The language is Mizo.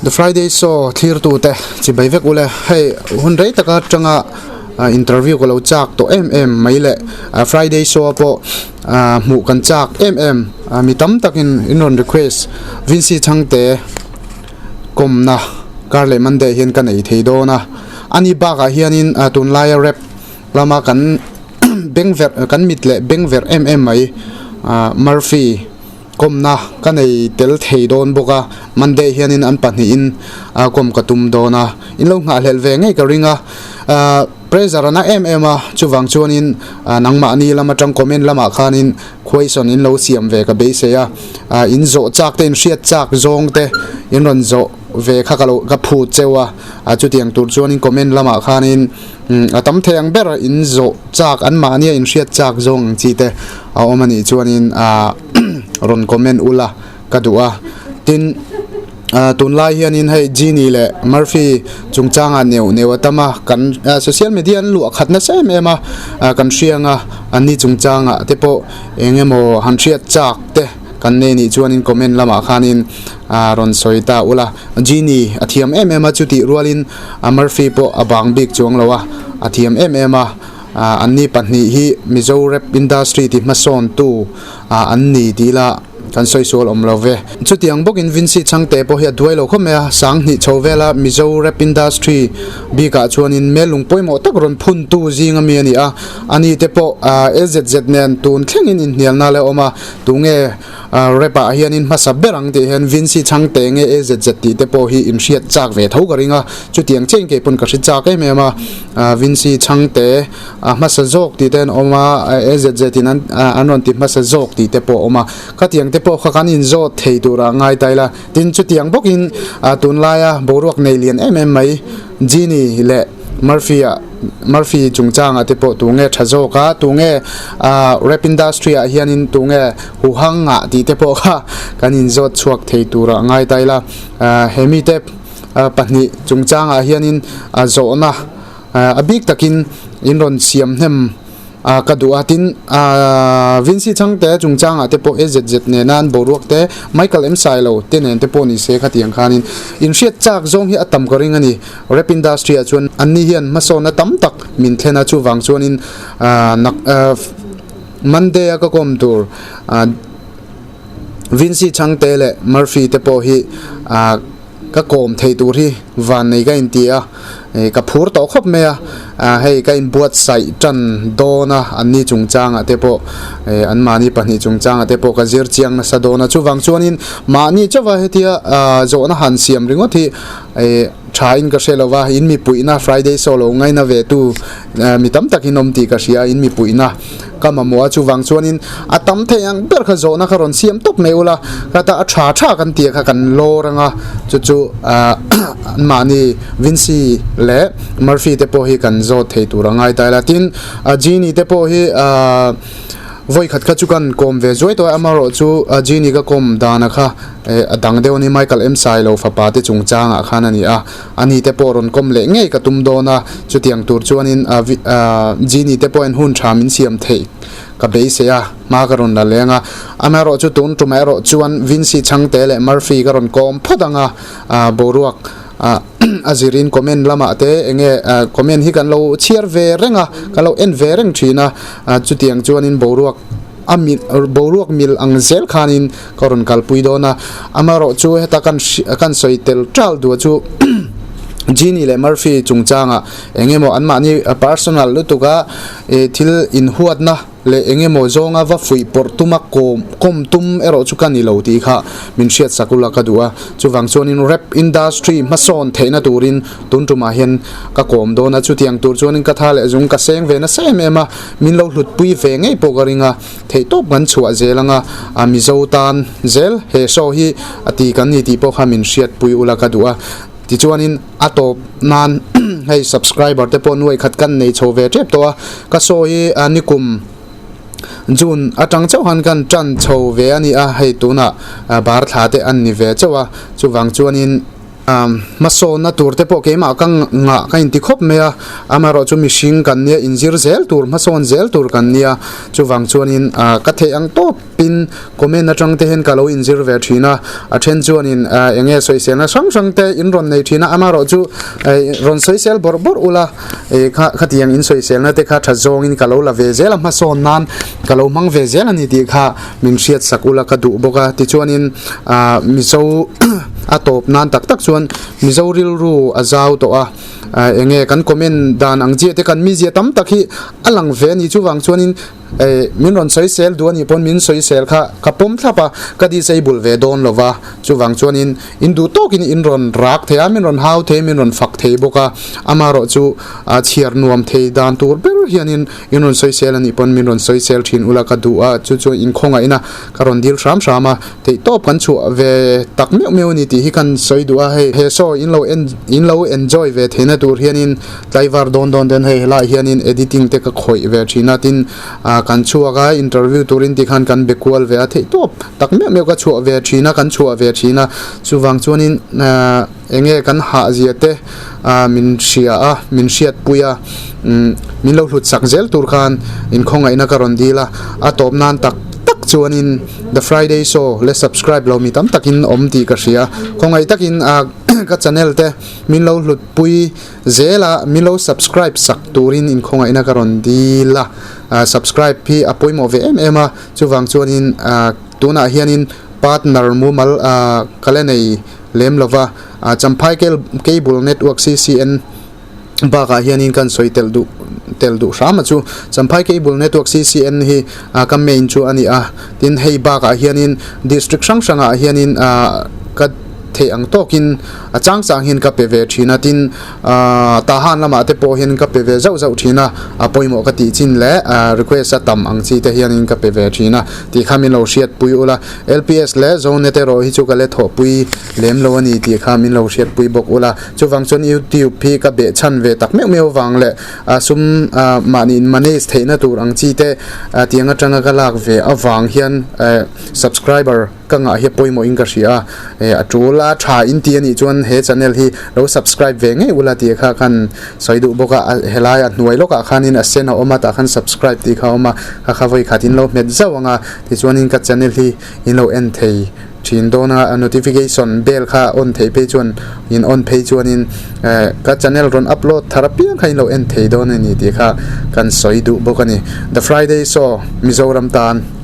The Friday Show thlirtute chibai vek ule. Hei hun rei taka atanga interview ka lo chak tawh em em mai leh Friday Show a pawh hmuh kan chak em em mi tam takin in rawn request Vincy Chhangte kawmna kar leh Monday hian ka nei thei dawn a. Ani bakah hianin tunlaia rap lama kan bengverh kan mit leh bengverh em em mai Murphy Kawmna ka nei tel thei dawn bawk a, Monday hianin an pahnihin kawm ka tum dawn a, in lo nghahhlelh ve ngei ka ring a, pressure a na em em a, chuvang chuanin nangmahni lam atang comment lamah khanin question in lo siam ve ka beisei a, in zawh chak te in hriat chak zawng te in rawn zawh ve kha ka lo ka phut cheu a, chutiang tur chuanin comment lamah khanin a tam thei ang ber in zawh chak anmahnia in hriat chak zawng ang chi te a awm a nih chuanin ah rawn comment ula ka duh a tin ah tunlai hianin hei Genie leh Murphy chungchangah neuh neuh a tam a kan social media an luah khat nasa em em a ah kan hriang a anni chungchangah te pawh eng emaw han hriat chak te kan nei nih chuanin comment lamah khanin ah rawn sawi ta ula Genie a thiam em em a chutih rualin a Murphy pawh a bang bik chuang lo a a thiam em em a. Anni pahnih hi Mizo rap industry ti hmasawntu an ni tih ila kan sawi sual awm lo ve. Chutiang bawkin Vincy Chhangte pawh hi a duai lo khawp mai a, Sanghnih chho vela Mizo rap industry bikah chuanin melung pawimawh tak rawn phuntu zing ami a ni a, ani te pawh LZZ nen tun thlengin inhnialna la awm a, tunge Rap ah hianin hmasa ber ang tih hian Vincy Chhangte nge AZZ tih te pawh hi inhriat chak ve tho ka ring a, chutiang chiah in kei pawn ka hre chak em em a, Vincy Chhangte a hmasa zawk tih te an awm a, AZZ in an an rawn ti hmasa zawk tih te pawh a awm a, khatiang te pawh kha kan inzawt thei turah ngai ta ila, tin chutiang bawkin tunlaia boruak nei lian em em mai Genie leh Murphy ah Murphy chungchangah te pawh tunge tha zawk a, tunge ah rap industry ah hianin tunge huhang ah tih te pawh kha kan inzawt chhuak thei turah ngai ta ila. Ah he mite pahnih chungchangah hianin a zawhna a bik takin in rawn siam hnem Ah ka duh a, tin ah Vincy Chhangte chungchangah te pawh AZZ nena an boruak te, Michael M Sailo te nen te pawh ni se khatiang khanin inhriat chak zawng hi a tam ka ring a ni. Rap industry ah chuan anni hian hmasawnna tam tak min thlen a, chuvang chuanin ah nak ah Monday a ka kawm tur ah Vincy Chhangte leh Murphy te pawh hi ah Ka kawm thei tur hi van nei ka inti a, ka phur tawh khawp mai a, hei ka inbuatsaih tan dawn a, anni chungchangah te pawh anmahni pahnih chungchangah te pawh ka zir chiang nasa dawn a, chuvang chuanin mahni chauha hetia zawhna han siam ringawt hi tha in ka hre lo va, in mipuihna Friday show lo ngaina ve tu mi tam takin awm tih ka hria, in mipuihna. Ka mamawh a, chuvang chuanin a tam thei ang ber kha zawhna kha rawn siam tawp mai ula, khata a tha tha kan tih kha kan lawr anga chu chu anmahni Vincy leh Murphy te pawh hi kan zawt thei tur a ngai ta ila. Tin, Genie te pawh hi vawi khat kha chu kan kawm ve zuai tawh a, amaherawh chu Genie ka kawm dana kha a dang deuh a ni, Michael M Sailo fapa te chungchangah khan a ni a. Ani te pawh rawn kawm leh ngei ka tum dawn a, chutiang tur chuanin Genie te pawhin hun tha min siam theih ka beisei a, hma ka rawn la leng a. Amaherawh chu tun tumah erawh chuan Vincy Chhangte leh Murphy ka rawn kawm phawt ang a, boruak a zirin comment lamah te enge comment hi kan lo chhiar ve reng a, kan lo en ve reng thin a, chutiang chuanin boruak A mil boruak mil ang zel khanin ka rawn kalpui dawn a, amaherawh chu heta kan kan sawi tel ṭal duh chu Genie leh Murphy chungchangah eng emaw anmahni personal lutuka thil inhuatna leh eng emaw zawnga va fuih pawrh tuma kawm kawm tum erawh chu ka ni lo tih kha min hriatsak ula ka duh a, chuvang chuanin rap industry hmasawn theihna turin tun tumah hian ka kawm dawn a, chutiang tur chuanin ka tha leh zung ka seng ve nasa em em a. Min lo hlutpui ve ngei pawh ka ring a, theihtawp kan chhuah zel anga a Mizo tan zel he show hi a ti kan ni tih pawh kha min hriatpui ula ka duh a. Tichuanin a tawp nan hei subscriber te pawh nuai khat kan nei chho ve tep tawh a, ka show hi nikum June atang chauh han kan tan chho ve a ni a, hei tunah bar thla te an ni ve chauh a, chuvang chuanin. Hmasawnna tur te pawh keimah ka ngah ka inti khawp mai a, amaherawh chu mihring kan nia inzir zel tur hmasawn zel tur kan nia chuvang chuanin ka theih ang tawpin comment atang te hian ka lo inzir ve thin a, a then chuanin eng nge sawiselna hrang hrang te in rawn nei thin a, amaherawh chu rawn sawisel bawrh bawrh ula kha khatiang in sawiselna te kha tha zawngin ka lo la ve zel a hmasawn nan ka lo hmang ve zel a ni tih kha min hriat sak ula ka duh bawk a tichuanin ah mizo a tawp nan tak tak chuan mizo rilru a zau tawh a ah eng nge kan comment dan ang chiah te kan mizia tam tak hi a lang ve a ni chuvang chuanin eh min rawn sawi sel duh a nih pawn min sawi sel kha ka pawm thlap a ka disable ve dawn lo va chuvang chuanin in duh tawkin in rawn rak thei a min rawn hau thei min rawn fak thei bawk a amaherawh chu ah chhiar nuam thei dan tur ber hianin In rawn sawisel a nih pawn min rawn sawisel thin ula ka duh a, chu chu inkhawngaihin a ka rawn dil hram hram a, theihtawp kan chhuah ve tak meuh meuh a ni tih hi kan sawi duh a, hei he show in lo en in lo enjoy ve theihna tur hianin tlaivar dawn dawn ten hei helaiah hianin editing te ka khawih ve thin a, tin ah kan chhuak a interview turin tikhan kan be kual ve a, theihtawp tak meuh meuh ka chhuah ve thin a, kan chhuah ve thin a, chuvang chuanin ah. Eng nge kan hahzia te min hria a, min hriatpui a, min lo hlut sak zel tur khan inkhawngaihna ka rawn dil a, a tawp nan tak tak chuanin The Friday Show le subscribe lo mi tam takin awm tih ka hria. Khawngaih takin ka channel te min lo hlutpui zel a, min lo subscribe sak turin inkhawngaihna ka rawn dil a, subscribe hi a pawimawh ve em em a, chuvang chuanin tunah hianin partner mumal ka la nei. Lem lova, Champhai Cable Network, CCN, bakah hianin kan sawi telh duh telh duh hram a chu. Champhai Cable Network, CCN, hi ka main chu a ni a, tin hei bakah hianin district hrang hrangah hianin ka theih ang tawkin a chang chang hian ka pe ve thin a, tin Tahan lamah te pawh hian ka pe ve zauh zauh thin a, a pawimawh ka tih chin leh request a tam ang chi te hianin ka pe ve thin a tih kha min lo hriatpui ula. LPS leh Zonet erawh hi chu ka la thawhpui lem lo a ni tih kha min lo hriatpui bawk ula. Chuvang chuan YouTube hi ka behchhan ve tak meuh meuh avang leh sum mahni in manage theihna tur ang chi te tiang atanga ka lak ve avang hian subscriber ka ngah hi a pawimawh in ka hria a. A tul a tha in ti a nih chuan he channel hi lo subscribe ve ngei ula tih kha khan sawi duh bawk a. Helai a hnuai lawkah khanin a sen a awm a tah khan subscribe tih kha a awm a, kha kha vawi khat in lo hmet zauh ang a. Tichuanin ka channel hi in lo en thei thin dawn a, notification bell kha on theih phei chuan in on phei chuanin ka channel rawn upload thar apiang kha in lo en thei dawn a ni tih kha kan sawi duh bawk a ni. The Friday Show Mizoram tan.